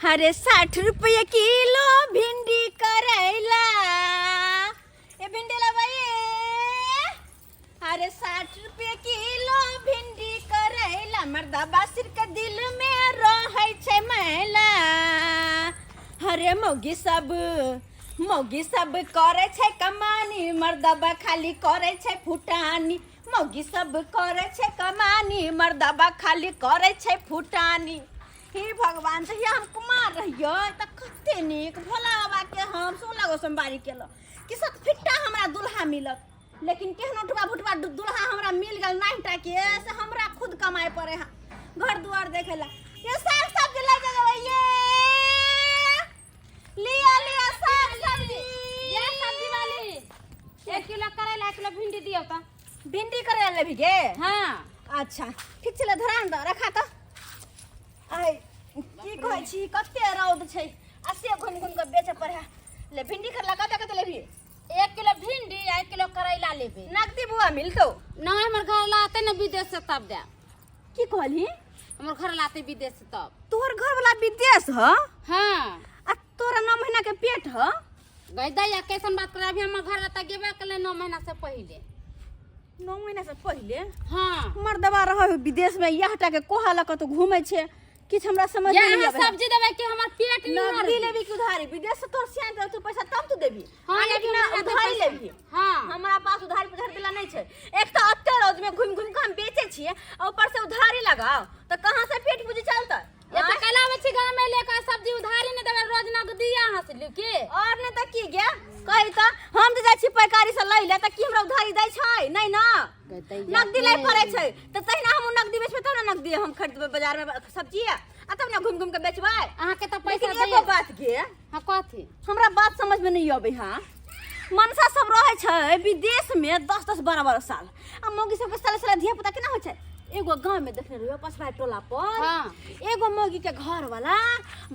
अरे 60 रुपये किलो भिंडी करैला। ए भिंडी लबाई। अरे 60 रुपये किलो भिंडी करैला, मर्दा बासिर के दिल में रहै छै मैला। अरे मौगी सब करै छै कमानी, मर्दबा खाली करै छै फुटानी। मौगी सब करै छै कमानी, मर्दबा खाली करै छै फुटानी। हे भगवान, जहिया हम कुमार रहियै तऽ कते नीक भोला बाबा के हम 16 गो सोमवारी केलहुँ कि सतफिट्टा हमरा दुल्हा मिलत। लेकिन केहनो टुबा भुटबा दुल्हा हमरा मिल गेल 9 टा के, से हमरा खुद कमाए पड़े है, घर दुआर देखे ला। ये साग सब्जी ले जाओ, ये लिया लिया साग सब्जी। ये सब्जी वाली, 1 किलो करेला, 1 किलो भिंडी दियो त। भिंडी करे लेबी गे? हाँ। अच्छा, ठीक छलै, धरान दऽ रखा तऽ। आइ की कहै छी, कते रौद छै आ से घुमि घुमि कऽ बेचऽ पड़े है। ले भिंडी करला, कते कते लेबही? 1 किलो भिंडी आ 1 किलो करेला लेबे। नगदी बुआ मिलतौ? नहीं, हमर घर लाते न विदेश से तब दे। की कहलही? हमर घर लाते विदेश से तब। तोहर घर वाला विदेश ह? हाँ। आ तोरा 9 महीना के पेट ह? गई दैया, कैसन बात कर? अभी हमर घर लाता गेबे कले 9 महीना से पहले। 9 महीना से पहिले? हाँ। मर्दबा रह विदेश में, इएह टा के कोहा लऽ कऽ तो घूमै छै, किछु हमरा समझ ये में नहीं अहाँ आबै है। सब्जी देबै कि हमर पेट नहीं नगदी लेबी कि उधारी? विदेश से तोर सियान तू पैसा तब तू देबी। हाँ। आ लेकिन लेकिन हमरा तऽ उधारी पैसा- लेबी? हाँ। हमरा पास उधारी उधारी दिला नहीं छै। एक तऽ अते रौद में घूम घूम के हम बेचे छियै आ ऊपर से उधारी लगाओ तऽ कहाँ से पेट पूजी चलतै? ये तऽ कैला आबै छी गाँव में लेकर सब्जी, उधारी नहीं देबै, रोज नगदी अहाँ से लिउ के? और नहीं तऽ की गे, कही तऽ। हम जे जाइ छी पैकारी से लै ले तऽ की हमरा उधारी दै छै? नहीं ना, नगदी लै पड़ै छै। तऽ तहिना हम नगदी बेचबै तब ने नगदी हम खरीदबै बाजार में सब्जी आ तब ने घूम घूम के बेचबै। अहाँके तऽ पैसा लेकिन एगो बात गे। हाँ, कथी? हमरा बात समझ में नहीं अबै। हाँ, मनसा सब रहै छै विदेश में 10 10 12 12 साल आ मौगी सबके साले साले धिया पुता केना होइ छै? एगो गाँव में देखने रहियो, पछुआ टोला पर। एगो मौगी के घर वाला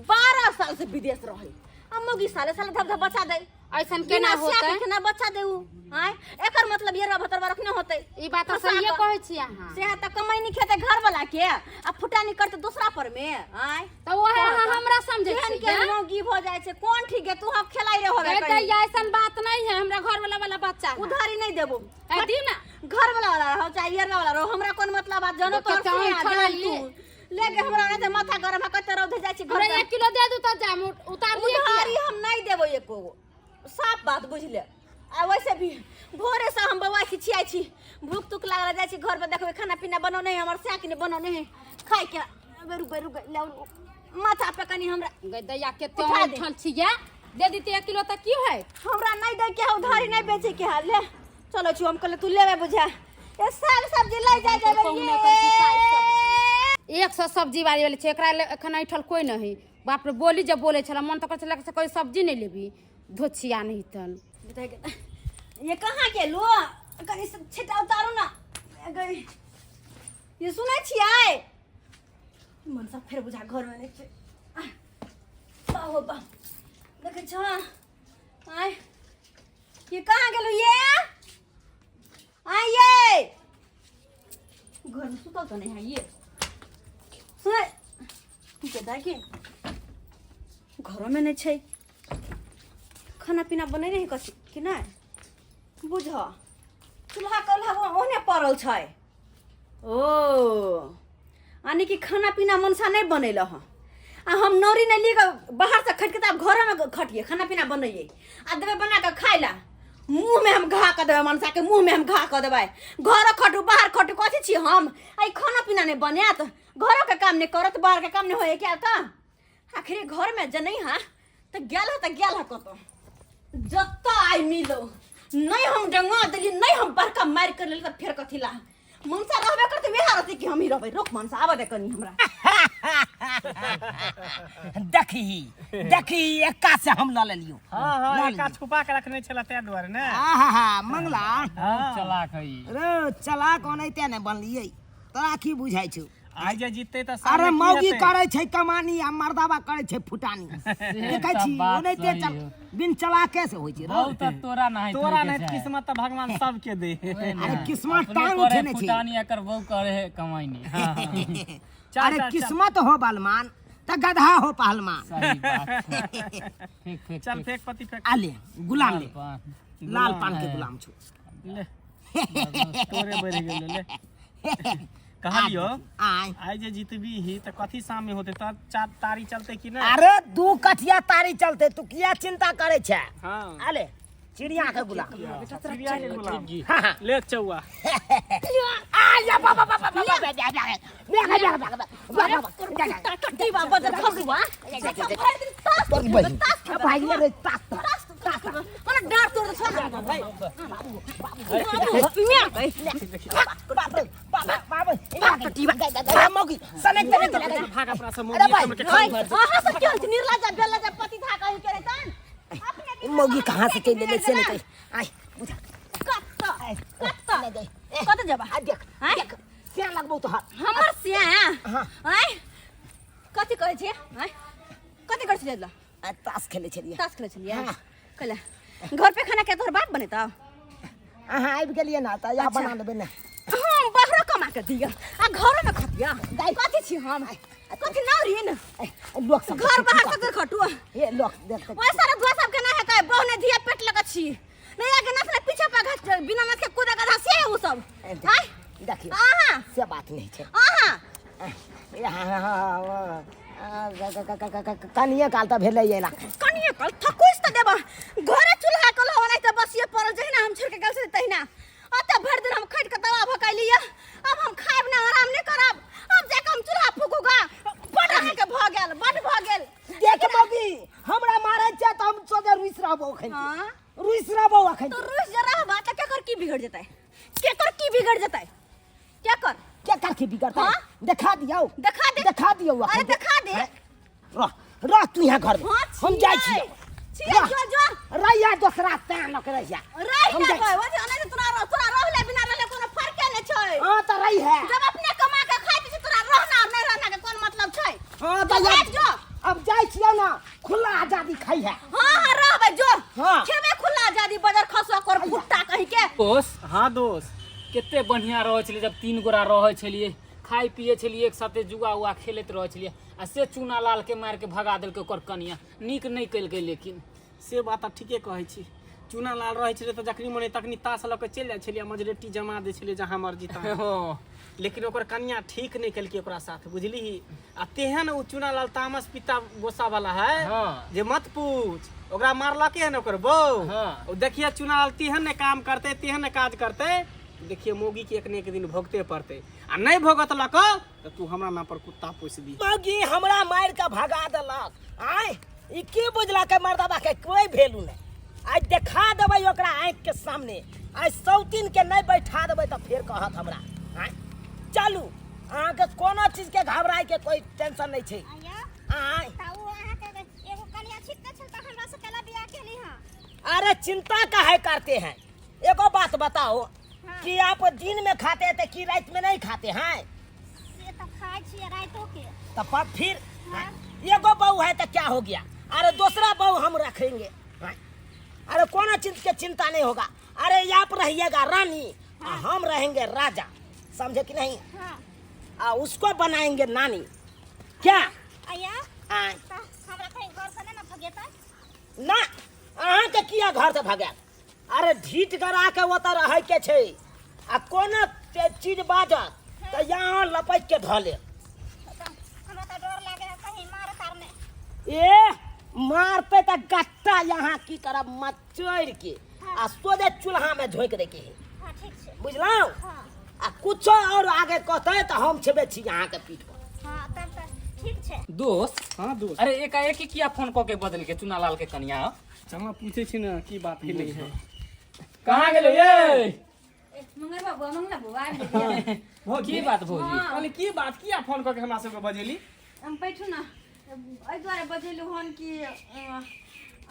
12 साल से विदेश रहे आ मौगी साले साले धब धब बच्चा दे। ऐसन केना बिना स्या होतै? के केना बच्चा दे उ आँय? एकर मतलब ये भतरवा रखने होतै। ई बात तऽ फंसा सहिए कऽ। कहै छी अहाँ। से तऽ कमैनी खेतै घर वाला के आ फुटानी करतै दूसरा पर में, आँय? तऽ ओहे अहाँ हमरा समझै केहन छी? केहन मौगी भऽ जाइ छै, कोन ठीक है? तू हम खेलाइ रहो। ए दैया, ऐसन बात नहीं है, हमरा घर वाला वाला बच्चा है। उधारी नहीं देबो। ए, दियौ ना। घर वाला वाला रहो चाहे इयर वाला रहो, हमरा कोन मतलब बात जानो। देखियौ, तोहर चाहे सुना खड़ा जान ई। तू लेके हमरा नहीं तऽ माथा गरम है, कते रौद जाइ छी घर हमरा पे। 1 किलो दे दू तऽ जाम उतार लिअ। उधारी हम नहीं देबो एको गो, साफ बात बुझ ले। आ वैसे भी भोरे से हम बौआ खिचियाइ छी, भूख तुख लागल, जाइ छी घर पर, देखबै खाना पीना बनौने है हमर सैक ने बनौने है खाइ के। रुक रुक, ले माथा पे कनी हमरा गै दैया, कते उठा दे। उठल छियै, दे दीते 1 किलो तऽ की है? हमरा नहीं दै के है, उधारी नहीं बेचे के है। ले चलो छी, हम कहले तू लेबे बुझा। ए साग सब्जी ले जा जेबै। कहुना कर बिकाइ सब्जी। 100 सब्जी बारी वाली छै, एकरा ले एखन ऐठल कोइ नहीं। बाप रे, बोली जब बोले छला, मन तऽ करै छला से कोई सब्जी नहीं लेबी, धोछिया नहीं तन। ये कहाँ गेलू? कनी से छिटा उतारू ना गई। ये सुनै छियै, मन सब फेर बुझा घर में नहि छै। आह, बाहो बा, देखै छ? आय, ये कहाँ गेलू? ये आय, ये घर में सुतल तो नहीं है। ये सुनै के दाइ के घरों में नहीं छै। खाना पीना बनै रही कथी कि नहि बुझ। चूल्हा कौल्हा ओहने पड़ल छै। ओ यानी कि खाना पीना मनसा नहि बनेल हँ आ हम नौरी नहि लिए कऽ बाहरसँ खटि कऽ तऽ आब घरेमे खटियै, खाना पीना बनैयै आ देबै बना कऽ खाइ लए। मुँहमे हम घा कऽ देबै, मनसाके मुँहमे हम घा कऽ देबै। घर खटू, बाहर खटू, कथी छी हम? आ ई खाना पीना नहि बनायत, घरोके काम नहि करत, बाहरके काम नहि होइए क्या तऽ आखिर घरमे जे नहि हाँ तऽ गेल ह, तऽ गेल ह कतऽ? जतऽ आइ मिलो नहि हम डंगा देलियै, नहि हम बड़का मारि कर लेलियै तऽ फेर कथी ला मनसा रहबे करतै, वएह रहतै कि हमही रहबै। रोक मनसा, आबऽ दे कनी हमरा। देखही देखही, एक्का से हम लऽ लेलियौ। हाँ। लऽ एका लेलियौ। छुपा के रखने छला ताहि दुआरे ने। आहा मंगला। हाँ। चलाक है ई। रे चलाक ओनाहिते ने बनलियै, तोरा की बुझाइ छौ? आइ जे जीतते तऽ अरे सामने की मौगी हेतै? करै छै कमानी आ मर्दाबा करै छै फुटानी, देखै तऽ छी? बात ओनाहिते सही चल हो। बिन चलाके से होइ छै रौ। बहुत तऽ तोरा नाही तोरा नहीं किस्मत तऽ भगवान सबके दे। अरे किस्मत टांग उठेने छै। फुटानी एकर बहु करे है कमाइनी। चल, अरे चल, चल। किस्मत हो बलमान। त गधा हो पहलवान। सही बात छै। फेक फेक। चल फेक पति फेक। आ ले गुलाम ले। पान। लाल पान के गुलाम छौ। ले तोरे बढ़ि गेलो। ले कहलियो आय आइ जे जीतबी ही तऽ कथी सामने होते तऽ चार तारी चलते कि नहि? अरे दू कठिया तारी चलते, तू किया चिंता करे छे? हाँ। अले चिड़िया के गुलाम। चिड़िया के गुलाम। हाँ हाँ। ले चौआ। आ या बाबा बाबा बाबा बाबा बाबा बाबा बाबा। कट्टी बा बदर खसुआ भरि दिन तास तोरी बहिन भाई रे तास तास तास कोना डाँट तोड़ छ भाई बाप रे बाप बाप कट्टी बा मौगी सनेक तने तने भाग अपना सब। अरे भाई, मौगी भाई अहाँ सब के होइत निर्लज्ज बेलज्ज पति था कहीं करे तन अपने मौगी कहाँ से चल ले से नहीं आय बुझा। कत कत ले दे। कत जबा? आ देख। आय? देख सिया लगबौ तोहर। हमर सिया? हाँ। आय कथी कहै छियै? आय कथी करै छियै? आ, ताश खेलै छलियै। ताश खेलै छलियै? हाँ। कैला घर पे खाना के तोहर बाप बनेता? अहाँ आबि गेलियै ने तऽ इएह बना लेबै ने। हम बाहरो कमा के दिअ आ घरो में खतिया। कथी छी हम? कथी नौरी न? ए, लोक सब घर बाहर सब खटु। हे लोक देखते। ओइ सारा धुआ सब के ना हेतै बहु ने धिया पेट लग छी नहीं आगे नस ने पीछे पघा बिना नस के कूदे गधा से उ सब। आय देखियौ। आहा से बात नहीं छै। आहा कनिए काल तऽ भेलै एला। कनिए कल थकुस त देब घरे चूल्हा कल हो नहीं त बसिए पड़ल जहिना हम छोड़ के गेल छली तहिना। अत भरि दिन हम खटि के दवा भकैली। अब हम खायब ना, आराम नहीं करब। अब जाके हम चूल्हा फूकूगा। बड अहाँके भऽ गेल, बड भऽ गेल। देख मौगी, हमरा मारै छै तऽ हम सोझे रुसि रहबौ अखन। हाँ? रुसि रहबौ अखन। तो रुसि जे रहबा तऽ केकर की बिगड़ जेतै? केकर की बिगड़ जेतै? केकर के कर की बिगड़तै? हाँ? देखा दियौ। देखा दे। देखा दियौ अखन। अरे देखा दे। रह रह तू यहाँ घर में। हाँ, हम जाइ छियै। छियौ। छियै, रह। जो जो। रहिया दोसरा तैं लऽ के रहिया। रहि हम ना जाइ कोइ, ओते नहि तोरा रह, तोरा रहले बिना रहले कोनो फर्के नहि छै। हाँ तऽ रही है। जब अपने कमा के खाइ छी तोरा रहना और नहीं रहना के कोन मतलब छै? हाँ तो तऽ भागि जो। अब जाइ छियौ ने, खुला आजादी खाइ है। हाँ हाँ रहबै जो। हाँ। खेबे खुला आजादी बजर खसुआ कर फुट्टा कहीं के। दोस्त। हाँ दोस्त। कते बढ़िया रहै छलियै जब तीन गोरा रहै छलियै, खाइ पियै छलियै एक साथे, जुआ उआ खेलैत रहै छलियै। आ से चूना लाल के मारि के भगा देलकै ओकर कनिया, नीक नहि केलकै। लेकिन से बात तऽ ठीके कहै छी। चूना लाल रहै छलै तऽ जखनी मन तखनी ताश लऽ के चलि जाइ छलियै, मजरेटी जमा दै छलियै जहाँ मर्जी तहाँ। हँ। लेकिन ओकर कनिया ठीक नहि केलकै ओकरा साथ, बुझलिही? आ तेहन ओ चूना लाल तामस पित्ता गोस्सा वाला है हाँ। जे मत पूछ। ओकरा मारलकै हन ओकर बहू। हाँ। ओ देखिए चूना लाल तेहन ने काम करते, तेहन ने काज करते, देखिए मौगी के एक ने एक दिन भोगते पड़ते। आ नहीं भोगत लक तऽ तू हमरा नाम पर कुत्ता पोसि दी। मौगी हमरा मारि के भगा देलक। आय ई की बुझलकै मर्दबा के कोई वैल्यू नहीं। आइ देखा देबै ओकरा आँखि के सामने। आइ सौतीन के नहीं बैठा देबै तऽ फेर कहत हमरा। आँय चलू, अहाँके कोनो चीज के घबराय के कोई टेंशन नहीं छै। आय तऽ ओ अहाँके एगो कनिया छिटने छल तऽ हमरा से केला बियाह केली हँ? अरे चिंता काहे करते हैं? एगो बात बताओ कि आप दिन में खाते हैं तो की रात में नहीं खाते हैं? से तऽ खाइ छियै रातिो के। तो पर फिर एगो बहू है तो क्या हो गया? अरे दूसरा बहू हम रखेंगे। हाँ? अरे कोनो चीज के चिंता नहीं होगा। अरे आप रहिएगा रानी आ हम रहेंगे राजा, समझे कि नहीं? हाँ। आ उसको बनाएंगे नानी। क्या? अया आय। तऽ हमरा कहीं घर से नहि ने भगेतै? ना, अहाँ के किया घर से भगायब? अरे ढीठ करा के ओतऽ रहै के छै। आ कोनो चीज बाजत तऽ यहाँ लपटि के धऽ लेब। तऽ हमरा तऽ डर लागे है कहीं मार तार नहि। ए मारते तऽ गट्टा यहाँ की करब मचोड़ि के आ सोझे चूल्हा में झोंकि दै के है। हाँ ठीक छै। बुझलहुँ? हाँ। आ कुछो और आगे कहतै तऽ हम छेबे छी अहाँके पीठ पर। हाँ तब तऽ ठीक छै। दोस्त। हाँ दोस्त। अरे एकाएक ही किया फोन कऽ के बदल के चूना लाल के कनिया? चल ना पूछे छी ना की बात भेलै है। कहाँ गेलै ये? मंगल बाबू, मंगला बाबू आबि गेलियै। भौजी। की बात भौजी? कहली की बात, किया फोन कऽ के हमरा सबके बजेली? हम बैठू ना। एहि दुआरे बजेलहुँ हन कि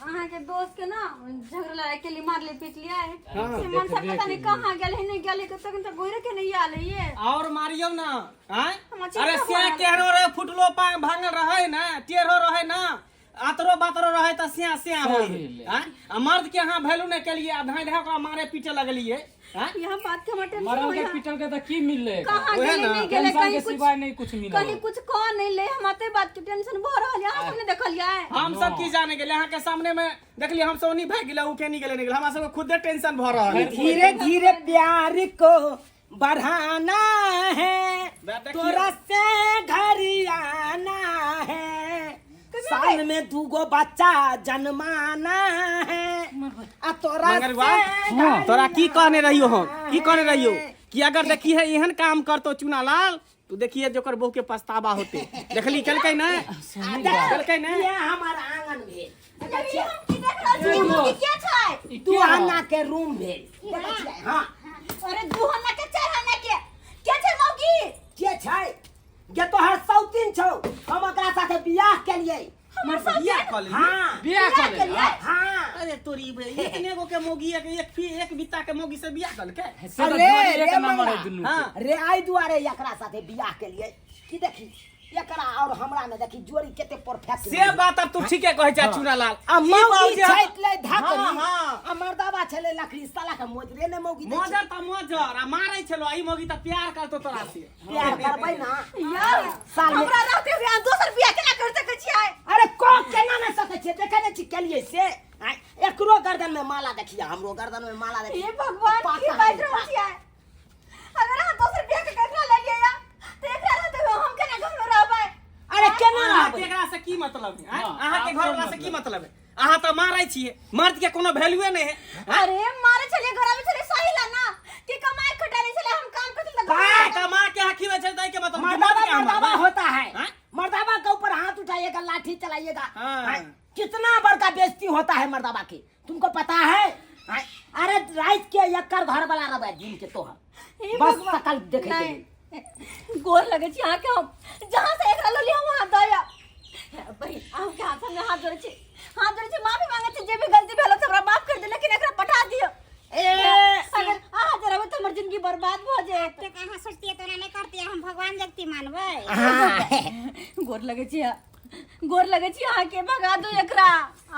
अहाँके दोस्त के ना झगड़ा लड़ाई के लिए मारले पीटलियै। से मन सब पता नहीं कहाँ गेल है, नहीं गेल है, तखन तऽ गोरे के नहीं आयल है ये। और मारियौ ना आँय? हमरा चिंता अरे से भऽ रहल। केहनो रहे, फुटलो पांग भांगल रहे ना, टेढ़ो रहे ना, आतरो बातरो रहे त सिया सिया होई भेलै। हैं आ मर्द के अहाँ वैल्यू नहि केलिए आ धाय धाय ओकरा मारे पीटे लगलिए हैं यहाँ बात के हमरा टेंशन मरल के होइया। पीटल के तऽ की मिललै कहाँ ओहे गेलै ना। नहीं गेलै टेंशन कहीं के कुछ सिवाय नहीं कुछ मिलल। कहीं कुछ कह नहीं ले हम आते बात के टेंशन भऽ रहल है अहाँ सब ने देखलियै हम सब की जाने गेले अहाँ के सामने में देखलिए हम सब ओनी भागि गेलै उ केनी गेलै नहीं गेलै हमरा सबके खुदे टेंशन भऽ रहल है धीरे धीरे प्यार को बढ़ाना है देखियो। तोरा से घर आना है साल में दूगो बच्चा जन्माना है आ तोरा मंगरुआ, से घर तोरा की कहने रहियो हम की कहने रहियो है। कि अगर देखी है एहन काम करतो चुनालाल तू देखिए जोकर बहू के पछतावा होते देखली केलकै ने केलकै ने ये हमार आंगन भेल अरे हम की देख रहल छी हम की के छै दू अन्ना के रूम भेल देखै छियै? हाँ अरे दू हन्ना के चार हन्ना के के छै मौगी के छै गे तोहर सौतीन छौ हम ओकरा साथे बियाह केलियै हमर सब बियाह कऽ लेलियै? हाँ बियाह बियाह कऽ लेलियै? केलियै? हाँ अरे तोरी बे इतने गो के मौगी एक एक फी एक बित्ता के मौगी से बियाह कलकै से तऽ अरे जोड़ी एक रे नंबर मंगला, है दुनू के। हाँ। रे आई दुआरे एकरा साथे बियाह केलियै की देखी एकरा और हमरा में देखी जोड़ी कते परफेक्ट से बात अब तू ठीके कहै छै चुनालाल आ ई मौगी बाबूजी हम- छाटि लै धाकड़ी हाँ, हाँ। आ मर्दाबा छलै लकड़ी साला के मोजरे ने मौगी दै छै। मोजर त मोजर आ मारै छलो ई मौगी त प्यार करतो तोरा से प्यार करबै ना यार साल में- हमरा रहते हुए अहाँ दोसर बियाह केना कर सकै छियै अरे को केना नहि सकै छियै देखै नहि छी केलियै से आँय, एकरो गर्दन में माला देखिए हमरो गर्दन में माला देखिए हे भगवान की पाता बाजि है, रहल छियै अगर अहाँ दोसर बियाह के एकरा लेलियै या तऽ एकरा रहते हुए हम केना घर में रहबै अरे केना अहाँके रहबै एकरा से की मतलब है आँय? हाँ, अहाँके आब घर वाला कोन से की मतलब है अहाँ तऽ मारै छियै मर्द के कोनो वैल्यूए नहि है अरे मारे छलियै घर आबै छलियै सही ला ना कि कमाई खटाइ नहि छलै हम काम करतै तऽ घर आ, कमा के अहाँ खिबै छै ताहि के मतलब कि मर्द मर्दाबा के अहाँ मर्दाबा मारबै? होता है हाँ? मर्दाबा के ऊपर हाथ उठाइएगा लाठी चलाइएगा हाँ। हाँ? कितना बड़का बेइज्जती होता है मर्दाबा की तुमको पता है हाँ? अरे रात के एकर घर वाला रहे दिन के तोहर हे बस भगवान। सकल देखे के लिए। नहीं गोर लगे छी अहाँके हम जहाँ से एकरा लऽ लिअ वहाँ दया बहिन अहाँके हाथ में हाथ जोड़ै छी हाथ जोड़ै छी माफी मांगै छी जे भी गलती भेल से हमरा माफ कर दे लेकिन एकरा पठा दिअ ए अगर अहाँ जे रहबै तऽ हमर जिंदगी बर्बाद भऽ जायत एतेक अहाँ सोचतियै तऽ ओना नहि करतियै हम भगवान जगती मानबै हाँ। गोर लगे छी गोर लगे छी अहाँके भगा दू एकरा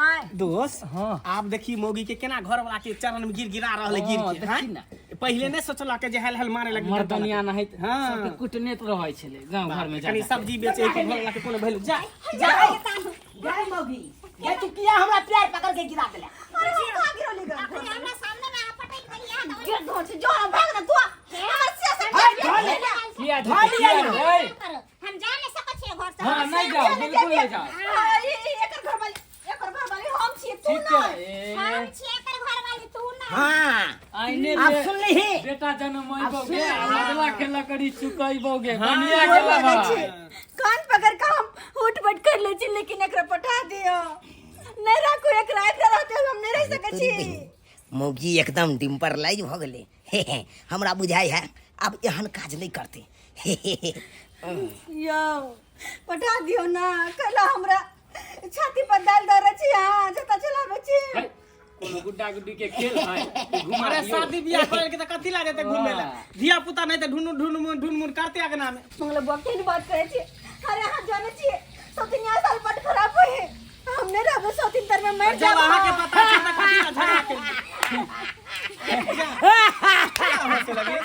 आय दोस्त हाँ। आब देखी मौगी के केना घर वाला के चरण में गिर गिरा रहल है गिर हाँ, के देखी हाँ? ना। पहिले नहि सोचलक जे हेल हेल मारे लगी मर्दनिया नहित हाँ। सबके कुटने तऽ रहै छलै गाँव घरमे जा कनी जा के। सब्जी बेचे के घर वाला के कोनो वैल्यू जा जा गए मौगी गए तू किया हमरा पैर पकड़ के गिरा देला अरे हम कहाँ गिरौली गए अखन हमरा सामने में अहाँ पटकि देलियै हँ तऽ गिर धो छै जो भाग ना तू हमर सिया से हाय, धो ले। किया धो जेतै, लिअ किया ना। जेतै? करू। हम जा नहि सकै छियै घर से हाँ नहि जाओ बिल्कुल नहि जाओ हाँ, एकर घर वाली एकर घर वाली हम छियै तू ठीक है नहीं ए, हम छियै एकर घर वाली तू ना हाँ आइने अब बे- सुन लीही बेटा जनमैबोगे अब आ बदला के लकड़ी चुकैबोगे हाँ, कनिया गोर के लगै लगा छी कान पकड़ के हम उठ बैठ कर ले छी लेकिन एकरा पठा दियो नहीं राखू एकरा एकरा रहते हुए हम नहीं रह सकै छी मौगी एकदम डिम्पर लाइज भऽ गेलै हे हे हमरा बुझाइ है आब एहन काज नहि करतै हे हे हे यौ पठा दियो ना कैला हमरा छाती पर दाल दऽ रहल छी अहाँ जतऽ चलाबै छी है, कोनो गुड्डा गुड्डी के खेल है घुमा अरे दियौ। शादी बियाह करे के त कथी लागे ते घूमे ला धिया पुता नहीं त ढुनु ढुनु ढुनमुन करते अगना में मंगला बुआ केहन बात करै छी अरे अहाँ जानै छियै सौतिनिया साल बड खराब होइ है हम नहि रहबै सौतिन तर में मरि जब जाब अहाँ के पता छै त कथी ला झगड़ा के हंसे लगे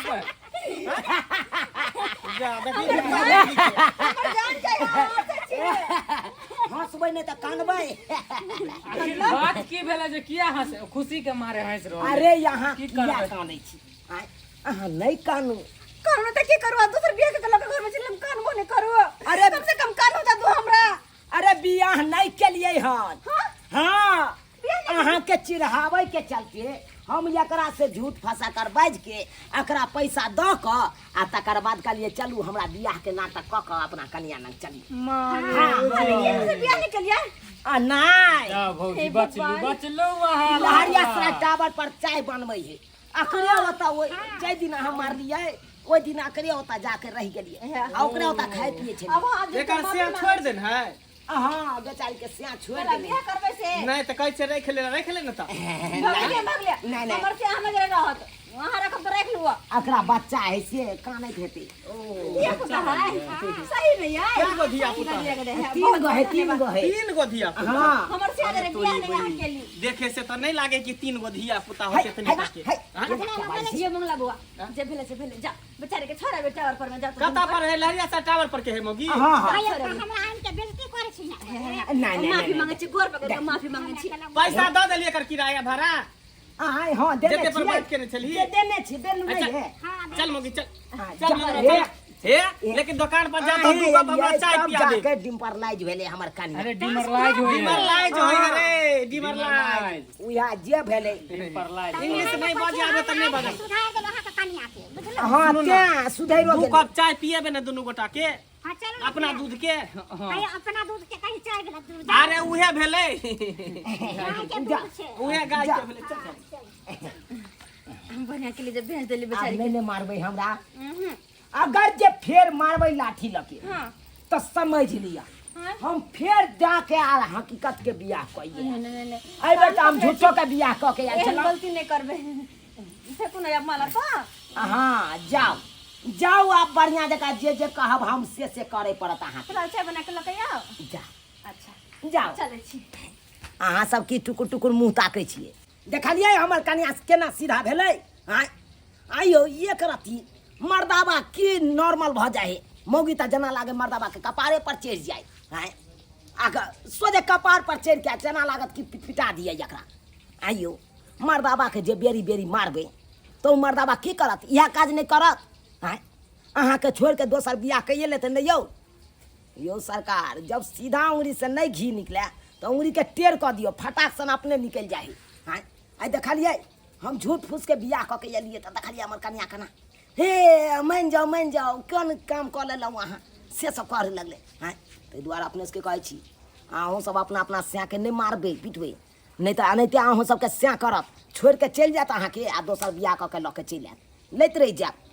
जा देखी हमर जान जाइ अहाँ हँसै छियै हँसबै नहि तऽ कानबै आखिर बात की भेलै जे किया हंसे खुशी के मारे हंस रहल अरे यहाँ की किया करबै? कानै छी आँय, अहाँ नहि कानू कानू तऽ की करू आ दोसर बियाह के लऽ कऽ घरमे चलि हम कानबो नहि करू अरे- कम से कम कानू तऽ दू हमरा अरे बियाह नहि केलियै हन हाँ? हाँ बियाह नहि अहाँके चिढ़ाबै के चलते हम एकरा से झूठ फंसा कर बाजि के एकरा पैसा दऽ कऽ आ तकर बाद कहलियै चलू हमरा बियाह के नाटक कऽ कऽ अपना कनिया लग चली अरे ये से बियाह नहि केलियै आ नहि जा भौजी हे बचलू भगवान। बचलू अहाँ लहरिया टावर पर चाय बनबै है अकरे ओतऽ ओहि जाहि दिन अहाँ मारलियै ओहि दिन अकरे ओतऽ जाके रहि गेलियै आ ओकरे ओतऽ खाइ पियै छलियै अब हाथ जोड़ के एकर माफी से मांगै छोड़ देन है हाँ बेचारी के सिया छोड़ तोरा देने बियाह करबै से नहीं त कहै छै राखि ले राखि ले ने त भगले भगले नहीं, नहीं। हमर से अहाँ नजर रहत अहाँ रखब तऽ राखि लू। एकरा बच्चा है से कानैत हेतै। धिया पुता है सही में यार। कए गो धिया पुता है? तीन गो है, तीन गो है। तीन गो धिया पुता। हाँ। हमर से अगर बियाह नहीं अहाँ केली। देखे से तऽ नहीं लागे कि तीन गो धिया पुता है, होते तनी है, के। है। हाँ? ये मंगला बुआ जे भेले से भेले, जा बेचारे के छोरा बेटा और पर में जा। कता पर है? लहरिया सा टावर पर के है मोगी? हाँ हाँ। हमरा आनि के बेइज्जती करै छी। नहीं, नहीं, माफी नहीं। मांगे छी, गोर पकड़ के माफी मांगे छी। पैसा दऽ देलियै एकर किराया भाड़ा? आय हाँ, देने जेते पर छियै। बैठ के ने छलही? दे देने छी, देने नहीं अच्छा। है। चल मोगी चल। हाँ, चल जा, मंगला, हे। चल। हे, लेकिन दुकान पर जा तो दू कप हमरा चाय तब पिया दे। जाके डिम्परलाइज भेलै हमर कनिया। अरे डिमरलाइज होइए। डिमरलाइज होय रे, डिमरलाइज। उएह जे भेलै। डिमरलाइज। इंग्लिश नहीं बाजे आबे तऽ नहीं बाजे। सुधार देलहुँ अहाँके कनिया के, बुझलहुँ? हाँ, सुनू ना। तें सुधैरो दू गेलै। कप चाय पिएबे ने दुनू गोटा के? हाँ, चलू ने। अपना दूध के, हाँ। कहियो अपना दूध के, कहीं चाय वला दूध। अरे उहे भेलै। गाय के दूध छै। उहे गाय के भेलै, चल चल। बढ़िया के लिए जब भेज देली आब बेचारी। नहि ने मारबै हमरा। अगर जे फेर मारबै लाठी लके तऽ समझ लिअ हम फेर जाके आ हकीकत के बियाह कइए। नहीं नहीं नहीं। एहि बेर तऽ हम झूठो के बियाह कऽ के आयल एहन छलहुँ। गलती नहीं करबे, फेकू ना अब माला तो। हाँ, जाउ जाउ, आब बढ़िआँ जकाँ जे जे कहब हम से से करे पड़त अहाँके। चलो, चाय बना के लऽ के आउ। जा। अच्छा। जाउ। चलै छी। अहाँ सब की टुकुर टुकुर मुँह ताकै छियै? देखलियै हमर कनिया केना सीधा भेलै? आँय आइयो, एक रत्ती मर्दाबा की नॉर्मल भऽ जाइ है, मौगी तऽ जेना लागे मर्दाबा के कपारे पर चढ़ि जाइ। आँय, आ सोझे कपार पर चढ़ि के जेना लागत कि पिटा दिए एकरा। आइयो, मर्दाबा के जे बेरी बेरी मारबै तऽ ओ मर्दाबा की करत? इएह काज नहि करत? आँय, अहाँके छोड़ि के दोसर बियाह कैये लेतै ने यौ? यौ सरकार, जब सीधा उंगली से नहीं घी निकले तऽ उंगली के टेढ़ कऽ दियौ, फटाक सन अपने निकलि जाइ है। आँय, आइ देखलियै, हम झूठ फूस के बियाह कऽ के एलियै तऽ देखलियै हमर कनिया केना हे मानि जाउ मानि जाउ, कोन काम कऽ लेलहुँ अहाँ, से सब करऽ लगलै। आँय, ताहि दुआरे अपने सबके कहै छी, अहूँ सब अपना अपना सैके नहि मारबै पिटबै, नहि तऽ एनाहिते अहूँ सबके सैं करत, छोड़ि के चलि जायत अहाँके आ दोसर बियाह कऽ के लऽ के चलि आयत, लैत रहि जायब।